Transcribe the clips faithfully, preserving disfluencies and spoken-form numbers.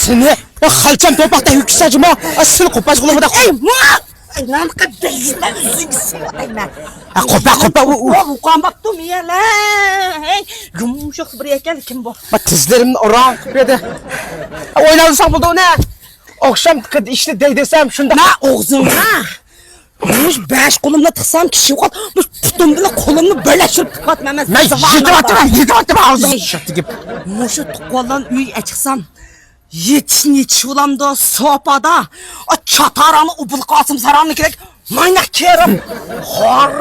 سېنى، ئا، خالچام توپاقتا ھۆكۈسە جۇمۇ. ئا، سېنى قوپاش قولۇمدا. ئەي، ما! ئايلانقا بەيزىمە ئۆزۈڭگە سېلىۋاتايمەن. ئا، قوپا، قوپا، ئۇ، ئۇ. ئۇ، ئۇقاماپتۇ مىيەلە. ھەي، يۇمشاق بىر ئەكەل، كىم بۇ؟ ما، تىزلىرىمنى ئوران قىلىپ يەدى. ئا، ئوينالساڭ بولدى ئۇنى. ئاخشام قىد ئىشنى دەي دېسەم، شۇنداق. ما، ئوغزۇڭغا. مۇشۇ بەش قولۇملا تىقسام، كىشى يوقات، مۇشۇ پۇتۇم بىلەن قولۇمنى بىرلەشتۈرۈپ تىقىۋاتىمەن مەن. مەن يېتىۋاتىمەن، يېتىۋاتىمەن، ئاغزىم. ئەي، شۇ تېگىپ. مۇشۇ تۇغقانلارنىڭ ئۆيىگە چىقسام، يېتىشنى يېتىش بولامدۇ، سوپادا. ئا، چاتاراڭنى ئوبۇل قاسىم ساراڭنىڭكىدەك مايناق كىرىپ. خور.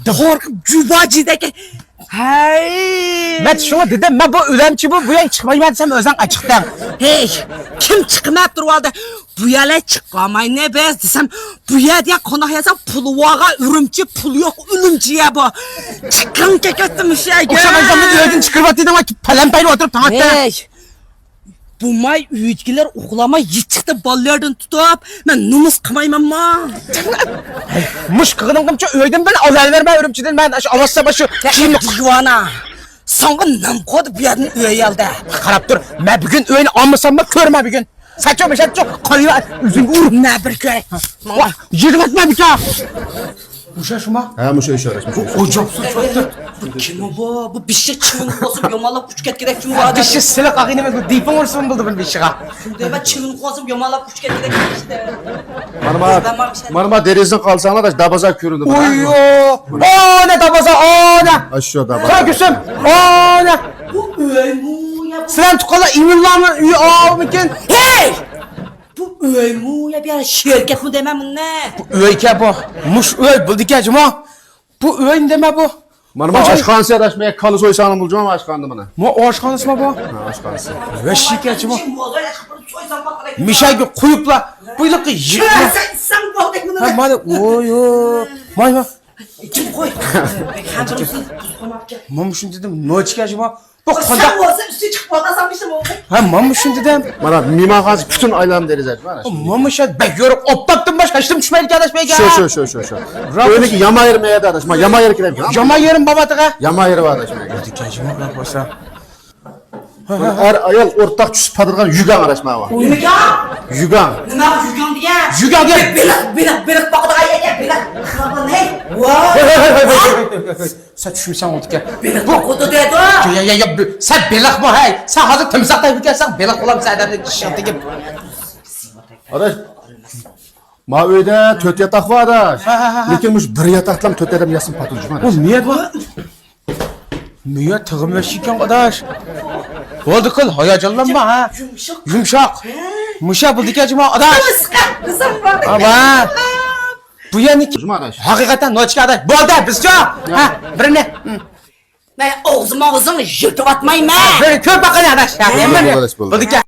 قورقۇپ جۇباجىدەك. ھەي! مەن شۇڭا دېدىم، مەن بۇ ئۆلەمچى بۇ، بۇ يەرگە چىقمايمەن دېسەم، ئۆزۈڭ ئاچىقتىڭ. ھېي، كىم چىقماپتۇ ۋالدى؟ بۇ يەرلەر چىقالماينى بىز دېسەم، بۇ يەر دېگەن قوناق ياسا پۇلى بارغا ئۈرۈمچى، پۇلى يوق ئۆلۈمچى يە بۇ. چىققىن كەكەتتىم مۇشۇ يەرگە. ئوخشىمايسەن، مەن ئۆيدىن چىقىرىۋاتىدىڭ، پەلەمپەيلەپ ئولتۇرۇپ تاڭ ئاتتى. ھېي! بولماي ئۆيدىكىلەر ئۇخلىماي يېتىشتە بالىلاردىن تۇتۇپ، مەن نومۇس قىلمايمەنما؟ مۇش قىلغىنىڭغىمچە ئۆيدىن بىر ئاۋلىۋەرمە ئۈرۈمچىدىن مەن ئاشۇ ئاۋاتسا باشۇ كىيىمنى دىۋانە. ساڭا نام قويدى بۇ يەردىن ئۆي ئالدى. قاراپ تۇر، مەن بۈگۈن ئۆينى ئالمىساممۇ كۆرمە بۈگۈن. سەچو مەشەچو قايلا ئۆزۈڭگە ئۇر. مە بىر كۆرەي. ۋاھ، يىغلاتما بىكار. ئۇشا شۇما؟ ھە، مۇشۇ ئىش ئارىش، مۇشۇ ئىش. ئوجاپسىز چوقتۇر. بۇ كىم بۇ؟ بۇ بېشى چىۋىن بولسا يومانلاپ ئۇچۇپ كەتكۈدەك شۇمۇ بار. بېشى سىلىق ئاغىنىمىز بۇ دېپىڭ ئۇرسۇن بولدى بۇنى بېشىغا. شۇنداق چىۋىن بولسا يومانلاپ ئۇچۇپ كەتكۈدەك ئىشتە. مانا ما، مانا ما دېرىزىدىن قالساڭلار داش دابازا كۆرۈندى. ئوييو. ئانا دابازا، ئانا. ئاشۇ دابازا. قارا كۆسۈم. ئانا. بۇ ئۆيمۇ يا بۇ؟ سىلەرنىڭ تۇغقانلار ئىمىنلارمۇ ئۆي ئاۋمىكىن؟ ھەي! بۇ ئۆيمۇ يا بۇ يەر شىركەتمۇ دەيمەن بۇنى. بۇ ئۆيكەن بۇ. مۇش ئۆي بولدىكەن جۇمۇ. بۇ ئۆيمۇ دەيمەن بۇ. مانا ما ئاشخانىسى ئاداش، مەن كالا سويساڭلار بولىدۇ جۇمۇ ئاشخانىدا مانا. ما ئاشخانىسىما بۇ؟ ھە، ئاشخانىسى. ۋەھشىيكەن جۇمۇ. مىشەگە قويۇپلا. بۇ يىلقى يىپ. ھە، مانا، ئويۇ. ماي، ماي. جىم قوي. مانا شۇنى دېدىم، نوچىكەن جۇمۇ. بۇ قانداق؟ سەن بولسا ئۈستى چىقىپ ئالساڭ ئىشتە بولدى. ھە، مانا شۇنى دېدىم. مانا مېھمانخانىسى پۈتۈن ئايلانما دېرىزە. مانا شۇنى. مانا شۇ بەك يورۇق، ئوپتاپتىن باشقا ھېچنېمە چۈشمەيدىكەن ئاداش بەگە. شۇ، شۇ، شۇ، شۇ، شۇ. ئۆينىڭكى يامان يېرى مەيەردە ئاداش، مانا يامان يېرى كېرەك. يامان يېرىم باباتىغا. يامان يېرى بار ئاداش. ئەر ئايال ئورتاق چۈشۈپ پاتىدىغان يۈگەڭ ئاداش مانا. يۈگەڭ؟ يۈگەڭ. نېمە يۈگەڭ دېگەن؟ يۈگەڭ دېگەن. بېلىق، بېلىق، بېلىق باقىدىغان يەرگە بېلىق. ھەي، ۋاي. ھەي، ھەي، ھەي، ھەي. سەن چۈشمىسەڭ بولىدىكەن. بېلىق بۇ قۇدۇ دەيدۇ. يا، يا، يا، بۇ، سەن بېلىقمۇ، ھەي؟ سەن ھازىر تىمساھ تەيپىكەنسەن، بېلىق بولامسەن ئادەمنى چىشىڭ تېگىپ. ئاداش، ما ئۆيدە تۆت ياتاق بار، ئاداش. ھە، ھە، ھە، ھە. لېكىن مۇشۇ بىر ياتاقتىلا تۆت ئادەم ياتسىمۇ پاتىدۇ جۇمۇ، ئاداش. بۇ نېمە بۇ؟ مۇيا تىغىم ياشىكەن، ئاداش. بولدى قىل، ھاياجانلانما، ھە. يۇمشاق. يۇمشاق. ھە. مۇشا بولدىكەن جۇمۇ، ئاداش. قىزىق، قىزىق بار. ئاۋا. بۇ يەرنىكى جۇمۇ ئاداش. ھەقىقەتەن نوچىكەن ئاداش. بولدى، بىزچۇ. ھە، بىرنى. مەن ئاغزىم ئاغزىڭ يىرتىۋاتمايمەن. بىر كۆر باققىنى ئاداش. ھە، بولدى، بولدى، بولدى. بولدىكەن.